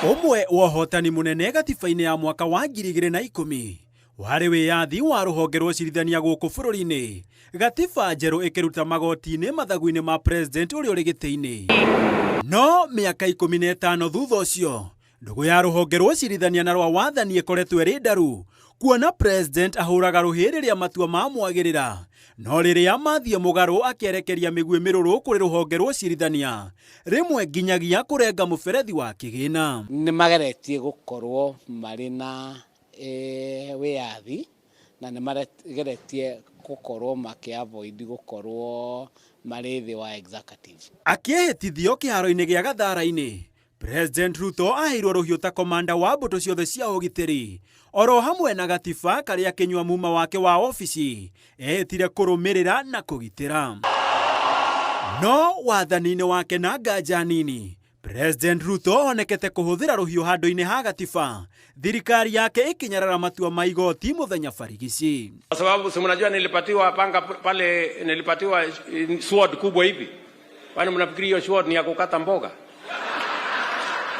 Ũmwe wa ũhotani mũnene gatiba-inĩ ya mwaka wa 2010 warĩ wĩyathi wa rũhonge rwa ũcirithania gũkũ bũrũri-inĩ, gatiba njerũ ĩkĩruta magoti-inĩ mathagu-inĩ ma president ũrĩa ũrĩ gĩtĩ-inĩ. No mĩaka 15 thutha ũcio, ndũgũ ya rũhonge rwa ũcirithania na rwa wathani ĩkoretwo ĩrĩ ndaru, kuona president ahũraga rũhĩ rĩrĩa matua mamwagĩrĩra, no rĩrĩa mathiĩ mũgarũ akerekeria mĩguĩ mĩrũrũ kũrĩ rũhonge rwa ũcirithania, rĩmwe nginyagia kũrenga mũberethi wa kĩgĩna. Nĩ mageretie gũkorwo marĩ na wĩyathi na nĩ mageretie gũkorwo makĩ avoid gũkorwo marĩ thĩ wa executive. Akĩĩhĩtithio kĩharo-inĩ gĩa Gathara-inĩ, President Ruto aheirwo rũhiũ ta komanda wa mbũtũ ciothe cia ũgitĩri oro hamwe na gatiba karĩa kĩnyua muma wake wa obici ehĩtire kũrũmĩrĩra na kũgitĩra. No wathani-inĩ wake na nganja nini, President Ruto onekete kũhũthĩra rũhiũ handũ-inĩ ha gatiba, thirikari yake ĩkĩnyarara matua ma igoti mũthenya barigici. Kwa sababu si mnajua nilipatiwa panga pale, nilipatiwa sword kubwa hivi. Kwani mnafikiri hiyo sword ni ya kukata mboga?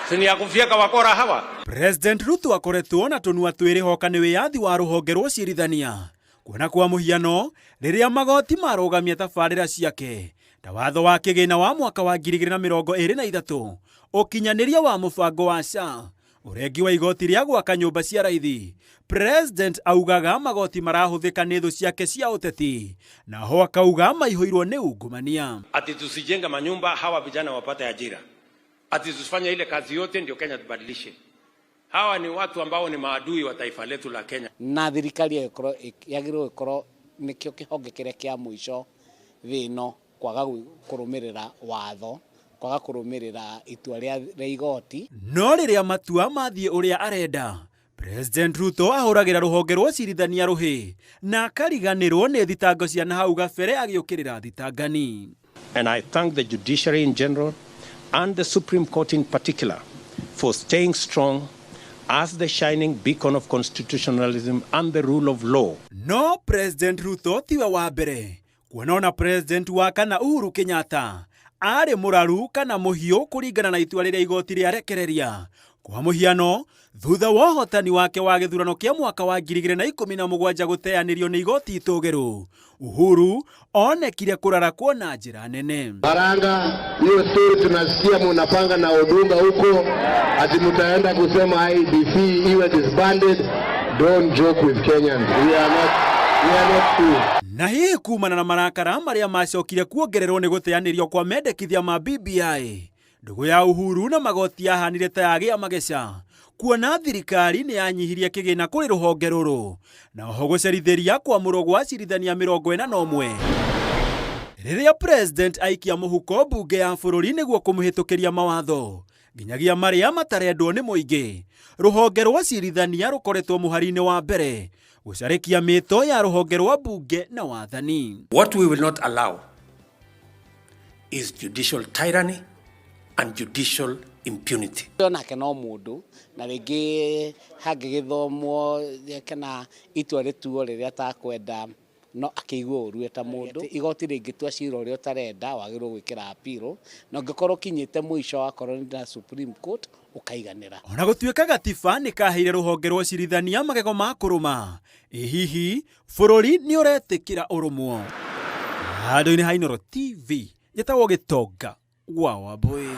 Si ni ya kufyeka wakora hawa? President Ruto akoretwo na tũnua twĩrĩ hoka nĩ wĩyathi wa rũhonge rwa ũcirithania, kuona kwa mũhiano rĩrĩa magoti marũgamia tabarĩra ciake ta watho wa kĩgĩna wa mwaka wa 2023, ũkinyanĩria wa mũbango wa SHA, ũrengi wa igoti rĩa gwaka nyũmba cia raithi. President augaga magoti marahũthĩka nĩ thũ ciake cia ũteti, naho akauga maihũirwo nĩ ungumania. Ati tusijenge manyumba hawa vijana wapate ajira, ati tusifanye ile kazi yote ndio Kenya tubadilishe. Hawa ni watu ambao ni maadui wa taifa letu la Kenya. Na thirikari yagĩrĩirwo gũkorwo nĩkĩo kĩhonge kĩrĩa kĩa mũico thĩ ĩno kwaga kũrũmĩrĩra watho, kwaga kũrũmĩrĩra itua rĩa igoti. No rĩrĩa matua mathiĩ ũrĩa arenda, President Ruto ahũragĩra rũhonge rwa ũcirithania rũhĩ na akariganĩrwo nĩ thitango cia nahau gabere agĩũkĩrĩra thitangani. And I thank the judiciary in general and the Supreme Court in particular for staying strong as the shining beacon of constitutionalism and the rule of law. No President Ruto tiwe wa mbere kuona ona President wa kana Uhuru Kenyatta arĩ mũraru kana mũhiũ kũringana na itua rĩrĩa igoti rĩarekereria. Kwa mũhiano, thutha wa ũhotani wake wa gĩthurano kĩa mwaka wa 2017 gũteanĩrio nĩ igoti itũgĩru, Uhuru onekire kũrarakwo na njĩra nene. Baranga, hiyo story tunasikia munapanga na Odunga huko ati mtaenda kusema IEBC iwe disbanded. Don't joke with Kenyans. We are not fools. Na hihi kumana na marakara marĩa macokire kuongererwo nĩ gũteanĩrio kwa mendekithia ma BBI, ndũgũ ya Uhuru na magoti yahanire ta yagĩa mageca, kuona thirikari nĩ yanyihirie kĩgĩna kũrĩ rũhonge rũrũ na oho gũcerithĩria kwamũrwo gwa acirithania 41. Rĩrĩa president aikia mũhuko mbunge ya bũrũri nĩguo kũmũhĩtũkĩria mawatho nginyagia marĩa matarendwo nĩ mũingĩ, rũhonge rwa cirithania rũkoretwo mũhari-inĩ wa mbere gũcarĩkia mĩto ya rũhonge rwa mbunge na wathani. What we will not allow is judicial tyranny and judicial impunity. Onake no mũndũ na rĩngĩ hangĩgĩthomwo kana itua rĩtuo rĩrĩa atakwenda no akĩigue ũru ta mũndũ. Igoti rĩngĩtua cira ũrĩa ũtarenda, wagĩrĩirwo gwĩkĩra appeal, na ũngĩkorwo ũkinyĩte mũico wakorwo nĩ na Supreme Court ũkaiganĩra. Ona gũtuĩka gatiba nĩ kaheire rũhonge rwa ũcirithania magego ma kũrũma, ĩ hihi bũrũri nĩ ũretĩkĩra ũrũmwo? Handũ-inĩ ha Inooro TV, njĩtagwo Gĩtonga wa Wambũi.